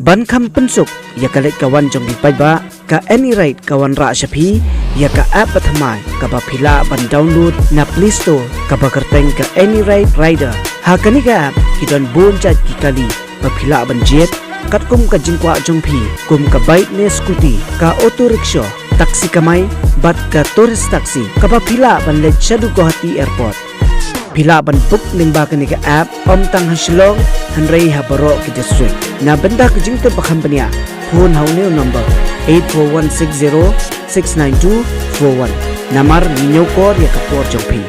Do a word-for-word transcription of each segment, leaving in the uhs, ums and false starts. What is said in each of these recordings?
Ban kham pynsuk ïa ka leit ka wan jong ki paidbah, ka Any Ride ka wanrah sha phi ïa ka app bathymmai kaba phi lah ban download na Play Store kaba kyrteng ka Any Ride Rider. Ha kane ka app ki don bun jait ki kali ba phi lah ban jied, katkum ka jingkwah jong phi, kum ka bike ne scooty, ka auto rickshaw, taxi kamai, bad ka tourist taxi kaba phi lah ban leit shaduh Guwahati Airport. Phi lah ban book lyngba kane ka app, ym tang ha Shillong hynrei ha baroh ki district. Na bynta ka jingtip ba kham bniah, phone ha une u number eight four one six zero six nine two four one. Namar ngi ñiewkor ïa ka por jong phi.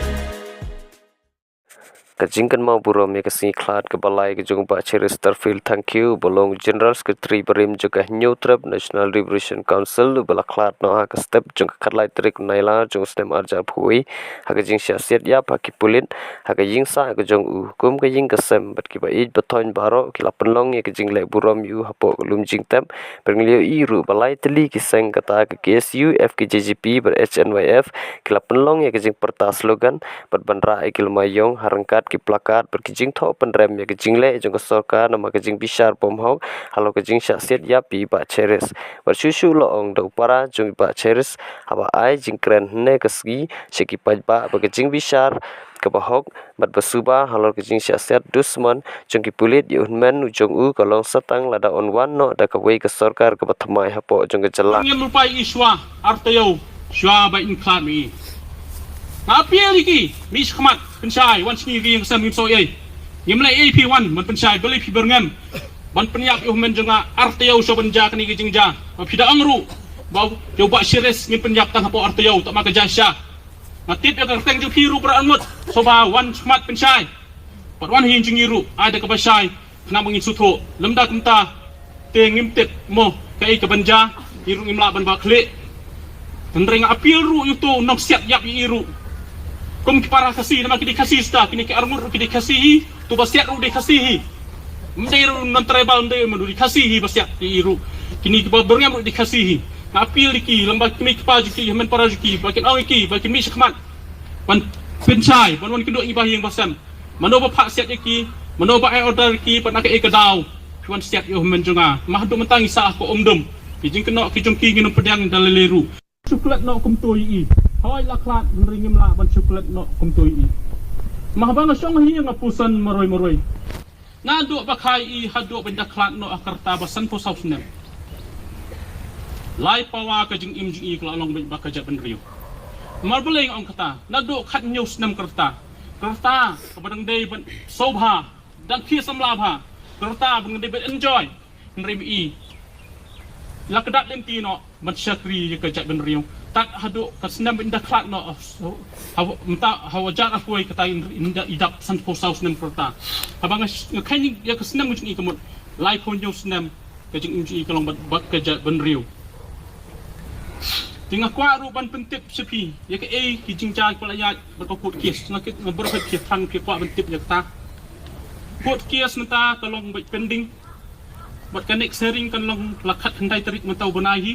Ka jingkynmaw burom ïa ka sngi khlad kaba lai ka jong u Bah Cheristerfield Thangkhiew, ba long General Secretary barim jong ka Hynñiewtrep National Liberation Council, uba la khlad noh ha ka step jong ka khatlai tarik u Nailar jong u snem arhajar arphew wei, ha ka jingshah siat ïap ha ki pulit ha ka ïingsah ka jong u. Kum ka ïing ka sem bad kiba ïeit ba thoiñ baroh ki la pynlong ïa ka jingleh burom ïa u hapoh ka lum jingtep. Bad ngi la ïohi ruh ba lai tylli ki seng kata ka K S U, F K J G P bad H N Y F ki la pynlong ïa ka jingpyrta slogan bad ban rah ïa ki lama ïong ha ryngkat ki placard bad ki jingthoh pynrem ïa ka jingleh jong ka sorkar namar ka jingbishar bymhok halor ka jingshah siat ïap ïa i Bah Cheris. Bad shuh shuh la ong da u para jong i Bah Cheris haba ai jingkren hynne ka sngi sha ki paidbah ba ka jingbishar kaba hok bad ba suba halor ka jingshah siat dusmon jong ki pulit ïa u hynmen u jong u ka long sa tang lada un wan noh da kawei ka sorkar kaba thymmai hapoh jong ka jylla. Ngim lypa ïa i shuwa ar taïew shuwa ba in khlad ma i. Nga appeal ïa ki, mih shakhmat, pynshai, wan sha ngi, ka ïing ka sem ngim sngew ei. Ngim leh ei, phi wan ban pynshai, balei phi byrngem ban pynïap ïa u hynmen jong nga ar taïew shuwa ban jia kane ka jingjia? Ba phi da ong ruh ba ïa u Bah Cheris ngin pynïap tang hapoh ar taïew, tang ma ka jia shisha. Nga tip ïa ka kyrteng jong phi ruh, Bah Arngut. Sngewbha wan shakhmat pynshai. Bad wan ha ïing jong ngi ruh, ai da kaba shai, khnang ba ngin sngewthuh. Lymda kumta te ngim tip mo kaei kaban jia, ngi ruh ngim lah ban bah khlieh. Hynrei nga appeal ruh ïa uto u nongsiat ïap ïa i ruh. Kum ki para Khasi, namar ki dei Khasi shisha, kine ki Arngut ruh ki dei Khasi hi, uto ba siat ruh dei Khasi hi. Ym dei ruh non tribal, ym dei, ym dei, dei Khasi hi ba siat ïa i ruh. Kine kiba byrngem ruh dei Khasi hi. Nga appeal ïa ki, lyngba ki kmie ki kpa jong ki, ïa hynmen para jong ki, ba kin ong ïa ki ba kin mih shakhmat ban pynshai, ban wan kynduh ïa i Bah Ïing Bah Sem. Mano ba phah siat ïa ki, mano ba ai order ïa ki, bad na kaei ka daw phi wan siat ïa u hynmen jong nga? Ma haduh mynta ngi sah ha ka umdum. Ki jingkynnoh ki jong ki ngin ym pdiang da lei lei ruh. Shu klet noh kumto ïa i. Hooid la khlad, hynrei ngim lah ban shu klet noh kumto ïa i. Ma haba nga shong ha ïing nga puson marwei marwei. Naduh ba kha ïa i haduh ban da khlad noh ha ka rta ba sanphew saw snem, lai pawa ka jingim jong i ka la long beit bad ka jaitbynriew. Namar balei nga ong kata? Naduh khathynñiew snem ka rta, ka rta kaba dang dei ban sngewbha, dang khie samla bha, ka rta ba dang dei ban enjoy. Hynrei ma i la kdat lynti noh ban shakri ïa ka jaitbynriew. Tad haduh ka snem ban da khlad noh, ha, mynta ha hajar arphew wei, kata i da, i dap sanphew saw snem ka rta. Haba nga sh-, nga kheiñ ïa ka snem jong i ka mut laiphew hynñiew snem ka jingim jong i ka long bad, bad ka jaitbynriew. Te nga kwah ruh ban pyntip sha phi ïa kaei ki jingjia kiba la ïaid bad ka court case. Nga kit, nga baroh phi thrang phi kwah ban tip ïa kata. Court case mynta ka long beit pending. Bad ka next hearing kan long la khatkhyndai tarik mynta u bnai hi.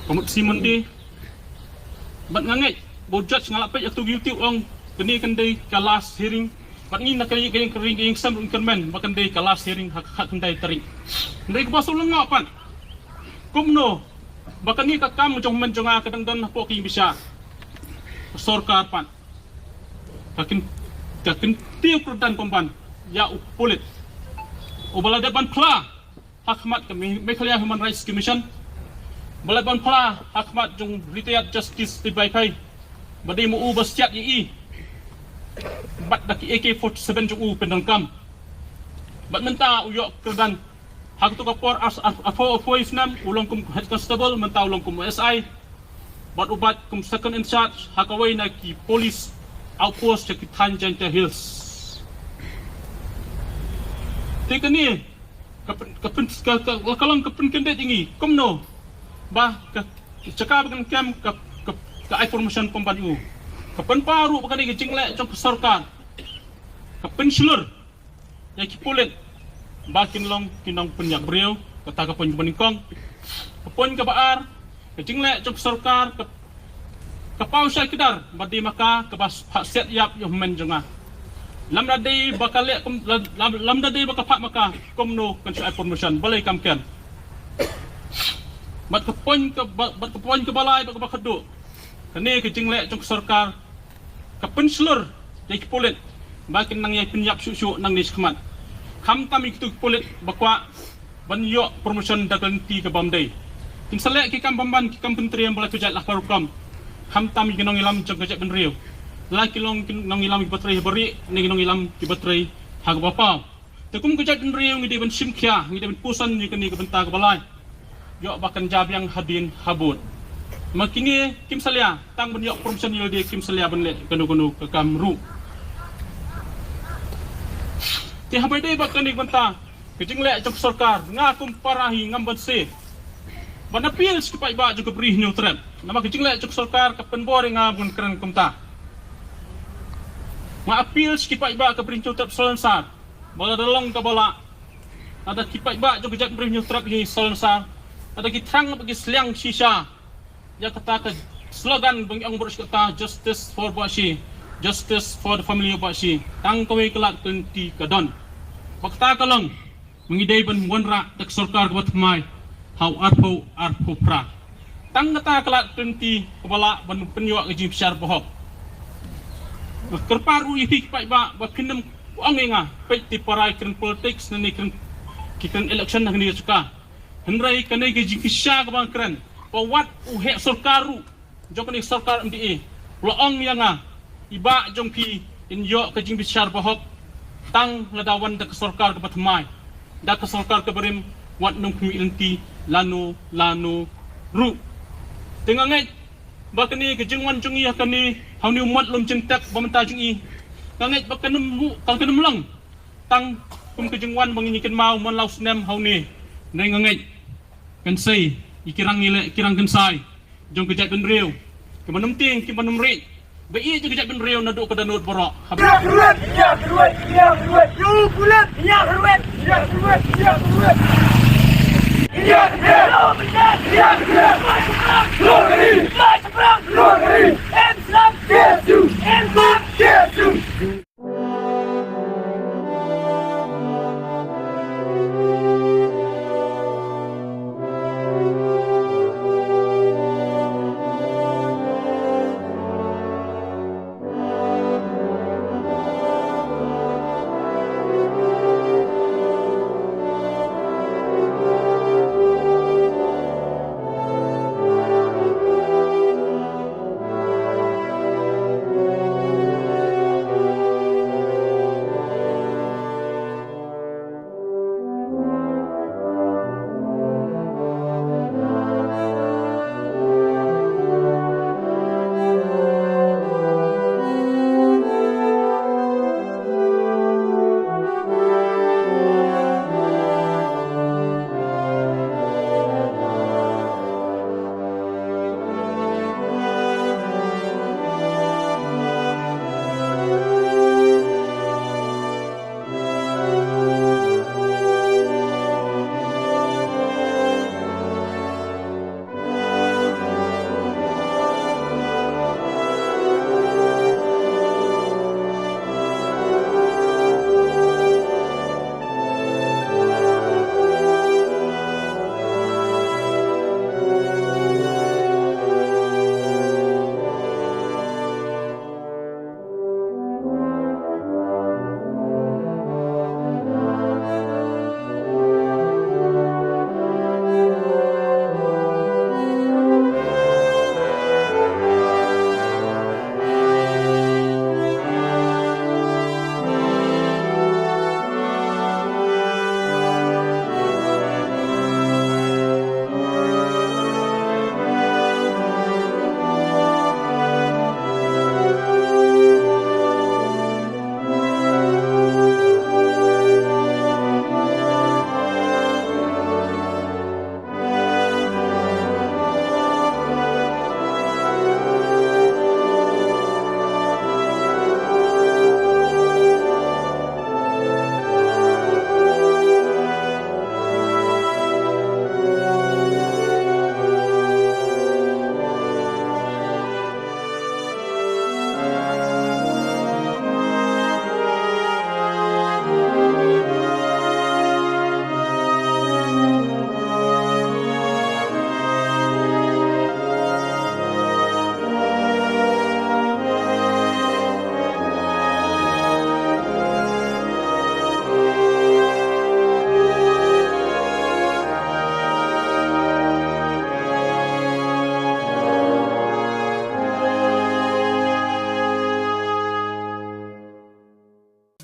Ka mut shi Monday. Bad nga ngeit ba u judge, nga la peit ïa katu ka YouTube, ong kane kan dei ka last hearing. Bad ngi na ka ïing, ka ïing, ka ïing, ka ïing sem ruh ngi kyrmen ba kan dei ka last hearing ha ka khatkhyndai tarik. Hynrei kaba shu lyngngoh pat, kumno ba kane ka kam jong u hynmen jong nga ka dang don hapoh ka ïing bishar? Ka sorkar pat ka kyn-, ka kyntiew kyrdan pynban ïa u pulit uba la dep ban phla ha khmat ka Me-, Meghalaya Human Rights Commission, ba la ban phla ha khmat jong retired Justice T. Vaiphei, ba dei ma u ba siat ïa i bad da ki A K forty-seven jong u pyndonkam. Bad mynta u ïoh kyrdan ha kato ka por, ar-, ar-, arphew, arphew snem, u long kum head constable, mynta u long kum S I. Bad u bat kum second in charge ha kawei na ki police outpost ha ki thaiñ Jaintia Hills. Te kane ka pyn-, ka pyn-, ka, ka, ka long ka pynkyndit ïa ngi, kumno ba ka jaka ba kan kem ka, ka, ka ai promotion pynban ïa u. Ka pynpaw ruh ba kane ka jingleh jong ka sorkar ka pynshlur ïa ki pulit ba kin long ki nongpynïap briew. Kata ka point kaba nyngkong. Ka point kaba ar, ka jingleh jong ka sorkar ka, ka paw shai kdar ba dei ma ka kaba phah siat ïap ïa u hynmen jong nga. Lymda dei ba ka leh kum, lym-, lymda dei ba ka phah ma ka, kumno kan shu ai promotion, balei kam ken. Bad ka point ka ba, bad ka point kaba lai bad kaba khatduh. Kane ka jingleh jong ka sorkar ka pynshlur ïa ki pulit ba kin nang ïai pynïap shuh shuh nangne shakhmat. Khamtam ïa kitu ki pulit ba kwah ban ïoh promotion da ka lynti ka bym dei. Kin sa leh ki kam bymman, ki kam pyntriem ba la pynjah la ka rukom. Khamtam ïa ki nongïalam jong ka jaitbynriew, la ki long ki nongïalam kiba trei ha barieh ne ki nongïalam kiba trei ha kaba paw. Te kum ka jaitbynriew ngi dei ban shim khia, ngi dei ban puson ïa kane ka bynta kaba lai. Ïoh ba kan jia biang hadien habud. Ma kine kim salia tang ban ïoh promotion, ïoh de kim salia ban leh kano kano ka kam ruh. Te haba dei ba kane ka bynta ka jingleh jong ka sorkar, nga kum para hi ngam banse ban appeal sha ki paidbah jong ka Bri Hynñiewtrep. Namar ka jingleh jong ka sorkar ka pynbor ïa nga ban kren kumta. Nga appeal sha ki paidbah ka Bri Hynñiewtrep Salonsar, ba lada long kaba lah, lada ki paidbah jong ka jaitbynriew Hynñiewtrep hi Salonsar, lada ki thrang bad ki sliang shisha ïa kata ka slogan ba ngi ong baroh shi katta, "Justice for Bah Shi, justice for the family of Bah Shi." Tang kawei ka lad ka lynti ka don. Ba kata ka long ba ngi dei ban wanrah da ka sorkar kaba thymmai ha u arphew arphew phra. Tang kata ka lad ka lynti kaba lah ban pynïoh ka jingbishar bahok. Nga kyrpad ruh ïa phi ki paidbah ba phin ym ong ïa nga, peit te para ki kren politics ne ki kren, ki kren election ha kane ka jaka. Hynrei kane ka jingbishar kaba nga kren, ba wat u heh sorkar ruh jong kane ka sorkar M D A u la ong ïa nga, i bah jong phi in ïoh ka jingbishar bahok tang lada wan da ka sorkar kaba thymmai, da ka sorkar kaba rim, wat nym khmih lynti lano lano ruh. Te nga ngeit ba kane ka jingwan jong i ha kane, ha une u mat lum jingtep ba mynta jong i, nga ngeit ba kan ym, kan ym long tang kum ka jingwan ba ngin ïa kynmaw man la u snem ha une. Hynrei nga ngeit kan sei ïa ki rang, ïa ki rang kynsai jong ka jaitbynriew, kiba nym tieng kiba nym rieh, ba ïeit jong ka jaitbynriew naduh ka dohnud baroh. Haba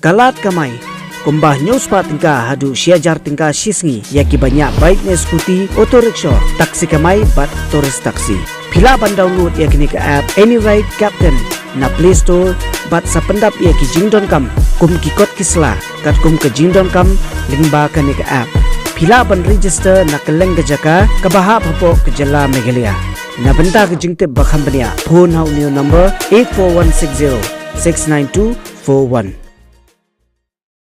Ka lad kamai kumba hynñiew spah tyngka haduh shi hajar tyngka shi sngi ïa kiba ñiah bike ne scooty, auto rickshaw, taxi kamai bad tourist taxi. Phi lah ban download ïa kane ka app Any Ride Captain na Play Store bad sa pyndap ïa ki jingdonkam kum ki kot ki sla katkum ka jingdonkam lyngba kane ka app. Phi lah ban register na kylleng ka jaka kaba hap hapoh ka jylla Meghalaya. Na bynta ka jingtip ba kham bniah, phone ha une u number eight four one six zero six nine two four one.